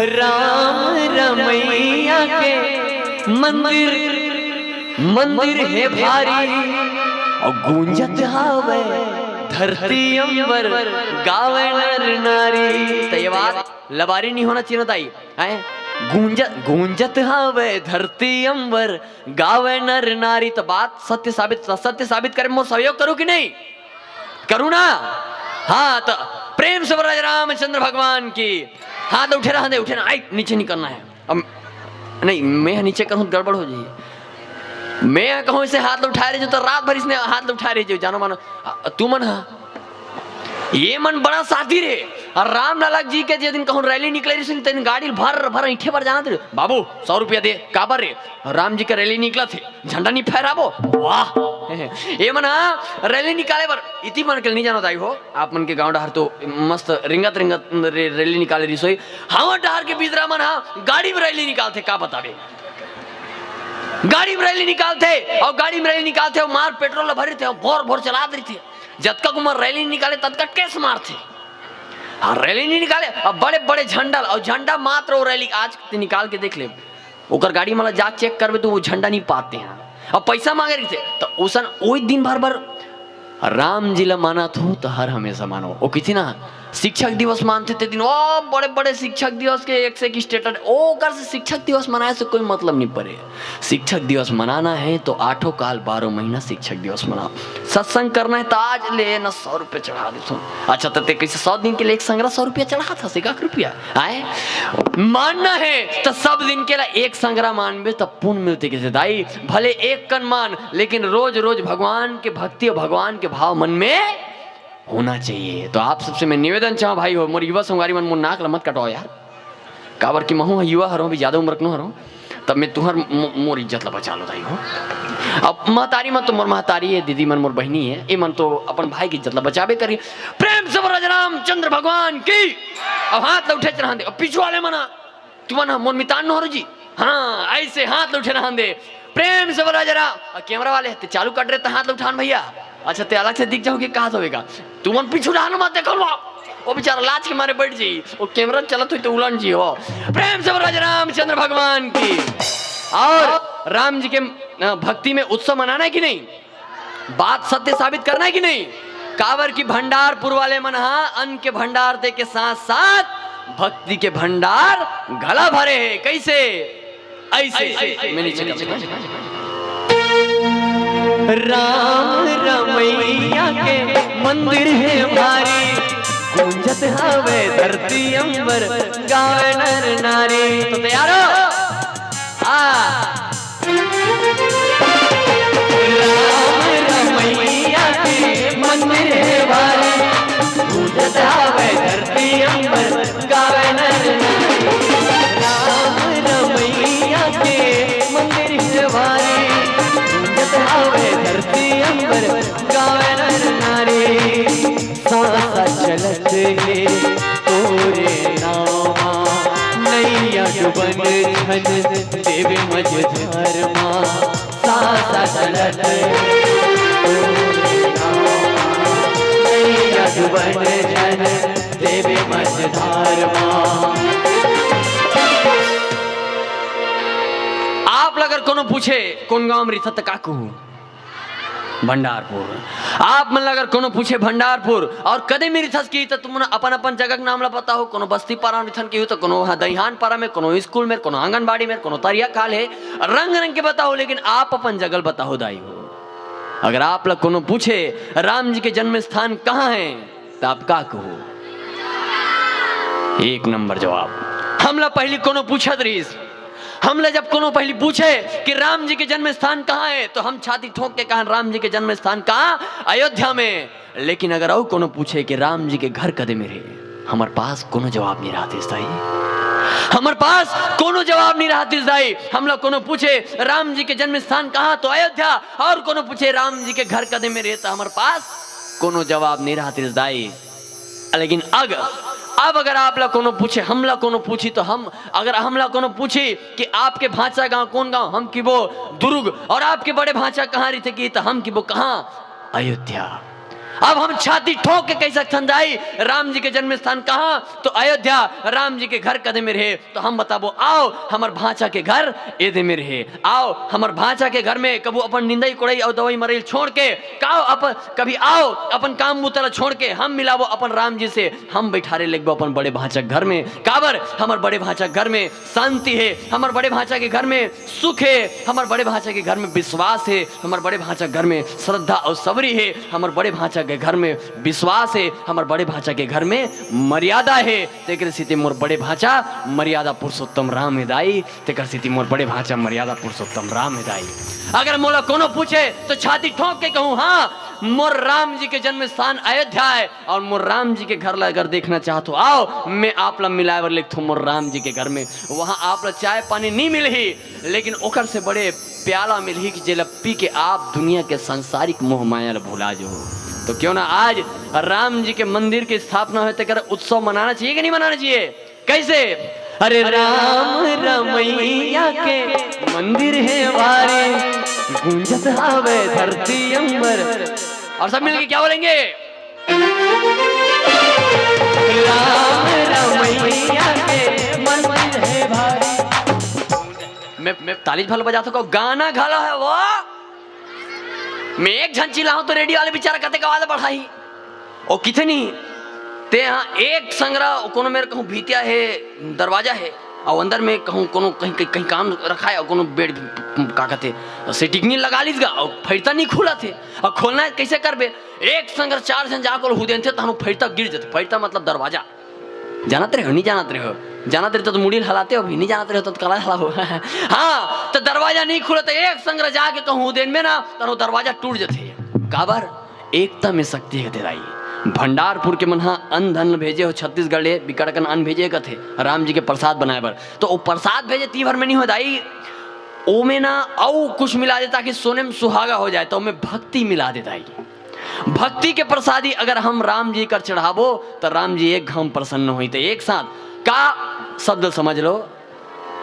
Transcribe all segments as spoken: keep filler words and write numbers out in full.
राम रमैया के मंदिर, मंदिर हे भारी, अउ गूंजत हावय धरती अंबर, गावय नर नारी। त ये बात लबारी नहीं होना चाहिए, ताई, हैं? गूंजत, गूंजत हावय धरती अंबर, गावय नर नारी। त बात सत्य साबित, सत्य साबित करे, मोर सहयोग करू कि नहीं? करू ना? हाँ, त प्रेम से बोल राजा रामचंद्र भगवान की। हाथ उठे रहने दे, उठे ना, आई, नीचे नहीं करना है। अब नहीं, मैं नीचे करूँ त गड़बड़ हो जाही। मैं कहूँ इसे हाथ उठाए रहिजो, त रात भर इसने हाथ उठाए रहिजो, जानो मानो। आ, तू मन हा, ये मन बड़ा साथी रे। अउ राम लाला जी के जे दिन कहूँ रैली निकले रहिस, ते दिन गाड़ी भर भर ऐंठे बर जाना थे। बाबू, सौ रुपया दे, काबर रे? राम जी के रैली निकलत हे, झंडा नहीं फहराबो? वाह। ये मन हा रैली निकाले बर, इति मन के नहीं जानो दाई हो, आप मन के गांव डहर तो मस्त रिंगत रिंगत रे-, रैली निकाले रहिस होही। हमर डहर के बिदरा मन हा गाड़ी में रैली निकालथे, का बताबे? गाड़ी में रैली निकालथे, अउ गाड़ी में रैली निकालथे, अउ मार पेट्रोल ल भरथे, अउ भोर भोर चलात रहिथे। जतका कुमर रैली निकाले, ततका केस मारथे। हाँ, रैली नहीं निकाले, अब बड़े बड़े झंडा, अउ झंडा मात्र वो रैली आज ते निकाल के देख ले, ओकर गाड़ी मन ला जा चेक करबे त वो झंडा नहीं पाते हैं। अब पैसा मांगे रहिथे, त ओसन ओई दिन भर भर राम जी ला मानत हो त हर हमेशा मानो। वो किथे ना, शिक्षक दिवस मानथे ते दिन, ओ बड़े बड़े शिक्षक दिवस के एक से एक स्टेटस, ओकर से शिक्षक दिवस मनाए से कोई मतलब नहीं परे। शिक्षक दिवस मनाना है तो आठों काल बारह महीना शिक्षक दिवस मनाओ। सत्संग करना है तो आज ले ना सौ रुपये चढ़ा देथों। अच्छा, त ते कैसे सौ दिन के लिए एक संग्रह सौ रुपया चढ़ात हस, एक आख रुपया? आए, मानना है तो सब दिन के ला एक संग्रह मानबे, तब पुण्य मिलथे। कैसे दाई, भले एक कन मान, लेकिन रोज रोज भगवान के भक्ति और भगवान के भाव मन में होना चाहिए। तो आप सबसे मैं निवेदन चाहूँ भाई हो, मोर युवा संगवारी मन, मोर नाक ला मत कटवाओ यार, काबर कि महूँ ह युवा हरों, अभी ज्यादा उम्र के नो हरों, तब मैं तुहर मो-, मोर इज्जत ला बचा लो दाई हो। अब महतारी मन तो मोर महतारी है, दीदी मन मोर बहिनी है, ये मन तो अपन भाई की इज्जत ला बचाबे करी। प्रेम से बोल राजा रामचंद्र भगवान की। अब हाथ ला उठे रहन दे, अब पीछू वाले मना, तुमन ह मोर मितान नो हरो जी। हाँ, ऐसे हाथ ला उठे रहन दे। प्रेम से बोला जरा। अउ कैमरा वाले, ते चालू कर रहे, त हाथ ला उठान भैया। अच्छा, ते अलग से दिख जाओगे, कहाँ से होएगा? तुमन पीछू रहन मत, देखो वो। वो बेचारा लाज के मारे बैठ जी। वो कैमरा चलत हुई तो उलन जी हो। प्रेम से बोला जरा रामचंद्र भगवान की। और राम जी के, अ, भक्ति में उत्सव मनाना है कि नहीं? बात सत्य साबित करना है कि नहीं? काबर कि भंडारपुर वाले मन हा अन्न के भंडार दे के साथ साथ भक्ति के भंडार घला भरे हे। कैसे? ऐसे, ऐसे। मैं नीचे कर राम रमैया के मंदिर हे भारी, गूंजत हवे धरती अंबर, गावे नर नारी। तो तैयार हो? आ। राम रमैया के मंदिर हे भारी, गूंजत हवे धरती अंबर, गावे नर नारी। राम रमैया के मंदिर हे भारी, गूंजत हवे धरती अंबर, गावे नर नारी। सांसा चलत हे तोरे नामा, नैया डुबन झन देवे मझधार मा। सांसा चलत हे तोरे नामा, नैया डुबन झन देवे मझधार मा। आप ला अगर कोनो पूछे, "कोन गांव में रिथस?" त का कहू? भंडारपुर। आप मन ला अगर कोनो पूछे भंडारपुर अउ कदे में रिथस की, त तुमन अपन अपन जगह के नाम ला बताओ। कोनो बस्ती पारा में रिथन की हो, त कोनो ह दईहान पारा में, कोनो स्कूल में, कोनो आंगनबाड़ी में, कोनो तरिया खाल हे, रंग रंग के बताओ, लेकिन आप अपन जगह ल बताओ दाई हो। अगर आप ला कोनो पूछे राम जी के जन्म स्थान कहाँ हे, त आप का कहो? एक नंबर जवाब। हमला पहली कोनो पूछत रहिस, हमला जब कोनो पहली पूछे कि राम जी के जन्म स्थान कहाँ हे, तो हम छाती ठोंक के कहन, "राम जी के जन्म स्थान कहाँ? अयोध्या में।" लेकिन अगर अउ कोनो पूछे कि राम जी के घर कदे में रे, हमर पास कोनो जवाब नहीं रहत रिस दाई। हमर पास कोनो जवाब नहीं रहत रिस दाई। हमला कोनो पूछे, "राम जी के जन्म स्थान कहाँ?" तो अयोध्या। अउ कोनो पूछे, "राम जी के घर कदे में रे?" तो हमर पास कोनो जवाब नहीं रहत रिस दाई। लेकिन अग, अब अगर आप ला कोनो पूछे, हमला कोनो पूछी, तो हम, अगर हमला कोनो पूछी कि आपके भांचा गांव कोन गांव, हम किबो दुर्ग, अउ आपके बड़े भांचा कहाँ रहिथे की, तो हम किबो कहाँ? अयोध्या। अब हम छाती ठोंक के कहि सकथन दाई, राम जी के जन्म स्थान कहाँ? तो अयोध्या। राम जी के घर कदे में रहे? तो हम बताबो, आओ, हमर भांचा के घर एदे में रहे। आओ, हमर भांचा के घर में कभू अपन निंदई कोड़ई अउ दवई मरई छोड़ के, काओ, अपन, कभी आओ, अपन काम बूता ला छोड़ के हम मिलाबो अपन राम जी से। हम बैठारे लेगबो अपन बड़े भांचा के घर में। काबर? हमर बड़े भांचा के घर में शांति हे, हमर बड़े भांचा के घर में सुख हे, हमर बड़े भांचा के घर में विश्वास हे, हमर बड़े भांचा के घर में श्रद्धा अउ सबरी हे, हमर बड़े भांचा के घर में विश्वास हे, हमर बड़े भांचा के घर में मर्यादा हे। तेकर सेती मोर बड़े भांचा मर्यादा पुरुषोत्तम राम हे दाई, तेकर सेती मोर बड़े भांचा मर्यादा पुरुषोत्तम राम हे दाई। अगर मोला कोनो पूछे तो छाती ठोंक के कहूं, हाँ, मोर राम जी के जन्म स्थान अयोध्या हे, अउ मोर राम जी के घर ला अगर देखना चाहत हो, आओ, मैं आप ला मिलाए बर लेगथों मोर राम जी के घर में। वहां आप ला चाय पानी नहीं मिलही, लेकिन ओकर से बड़े प्याला मिलही कि जेला पी के आप दुनिया के सांसारिक मोह माया ला भुला जो। तो क्यों ना आज राम जी के मंदिर की स्थापना होय, तेकर उत्सव मनाना चाहिए कि नहीं मनाना चाहिए? कैसे? अरे राम रमैया के मंदिर हे भारी, गूंजत हावे धरती अंबर। और सब मिलके क्या बोलेंगे? राम रमैया के मंदिर हे भारी। मैं, मैं ताली भल बजाथों, गाना घला हे वो। मैं एक झन चिल्लाहूं तो रेडियो वाले बेचारा कते आवाज बढ़ाही। ओ किथे नहीं, ते हा एक संगरा कोनो मेर कहूं भीतिया हे, दरवाजा हे, अउ अंदर में कहूं कोनो कहीं, कहीं, कहीं काम रखा हे, अउ कोनो बेड, का कहते, सेटिंग नहीं लगा लीस गा, अउ फैरता नहीं खुलत हे, अउ खोलना हे कैसे करबे? एक संगरा चार झन जाके ओला हुदेन थे, तहनो फैरता गिर जथे। फैरता मतलब दरवाजा। जानत रहे हो, नहीं जानत रहे हो? जानत रहे तो मुड़ी हलाते हो, अभी नहीं जानत रहे हो तो कला हला हो। हाँ, तो दरवाजा नहीं खुलत हे, एक संगरा जाके कहूं हुदेन में ना, तहनो दरवाजा टूट जथे। काबर? एकता में शक्ति हे दाई। भंडारपुर के मन हा अन्न धन भेजे हो छत्तीसगढ़ ले, बिकट अकन अन्न भेजे कथे राम जी के प्रसाद बनाए बर। तो ओ प्रसाद भेजे ती भर में नहीं हो दाई, ओमे ना अउ कुछ मिला दे ताकि सोने में सुहागा हो जाए, तो ओमे भक्ति मिला दे दाई। भक्ति के प्रसादी अगर हम राम जी कर चढ़ाबो तो राम जी एक घाम प्रसन्न होई। तो एक साथ का शब्द समझ लो,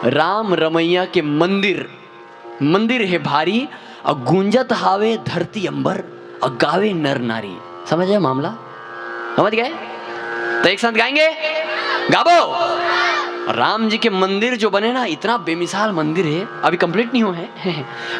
राम रमैया के मंदिर, मंदिर हे भारी, अउ गूंजत हावे धरती अंबर, अउ गावे नर नारी। समझ गए मामला? समझ गए? तो एक साथ गाएंगे, गाबो। राम जी के मंदिर जो बने ना, इतना बेमिसाल मंदिर हे, अभी कंप्लीट नहीं हुआ हे।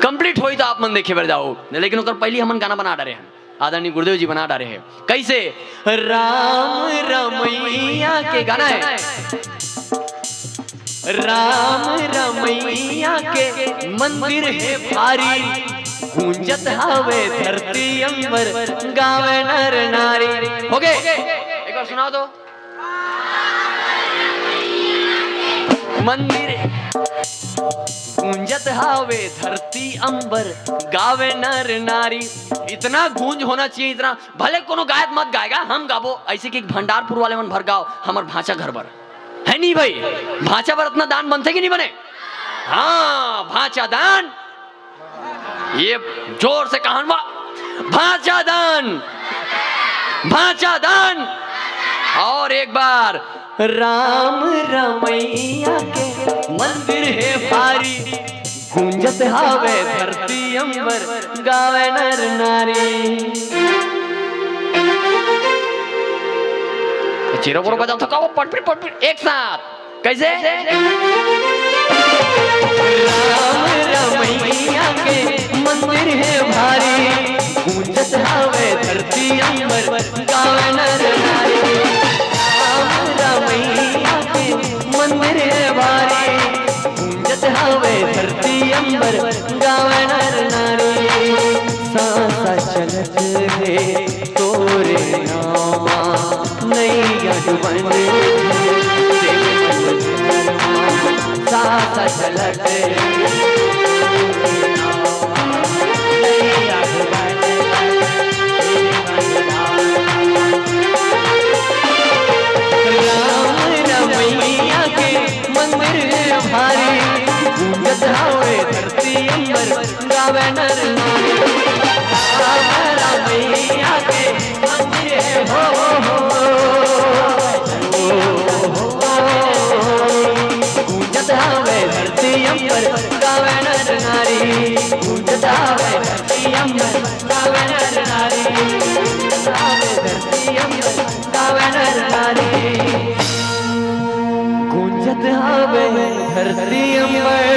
कंप्लीट होई तो आप मन देखे बर जाओ, लेकिन ओकर पहली हमन गाना बना डारे हन। आदरणीय गुरुदेव जी बना डारे हे। कैसे? राम रमैया के गाना हे। राम रमैया के मंदिर हे भारी, गूंजत हावे धरती अंबर, गावे नर नारी। हो गए? एक बार सुनाओ तो। मंदिर गूंजत हावे धरती अंबर, गावे नर नारी। इतना गूंज होना चाहिए, इतना। भले कोनो गायक मत गाएगा, हम गाबो ऐसे कि भंडारपुर वाले मन भर गाओ, हमर भांचा घर बर। हे नहीं भाई? भांचा बर इतना दान बनथे कि नहीं बने? हाँ, भांचा दान। ये जोर से कहन बा, भांचा दान, भांचा दान। और एक बार, राम रमैया के मंदिर हे भारी, गूंजत हावे धरती अंबर, गावे नर नारी। चिरो बोरो बजाओ तो का वो पटपिट पटपिट एक साथ। कैसे? राम रमैया के मंदिर हे भारी, गूंजत हावे धरती अंबर, गावे नर नारी। राम रमैया के मंदिर हे भारी, गूंजत हावे धरती अंबर, गावे नर नारी। सांसा चलत हे तोरे नामा, नैया डुबन साथ चलत। राम रमैया के मंदिर भारी, गूंजत हवे धरती अंबर, गावे नर नारी। राम रमैया के मंदिर हे हो, हो, हो, हो। गूंजत हवे धरती अंबर, गावे नर नारी। गूंजत हवे धरती अंबर, गावे नर नारी। गूंजत हवे धरती अंबर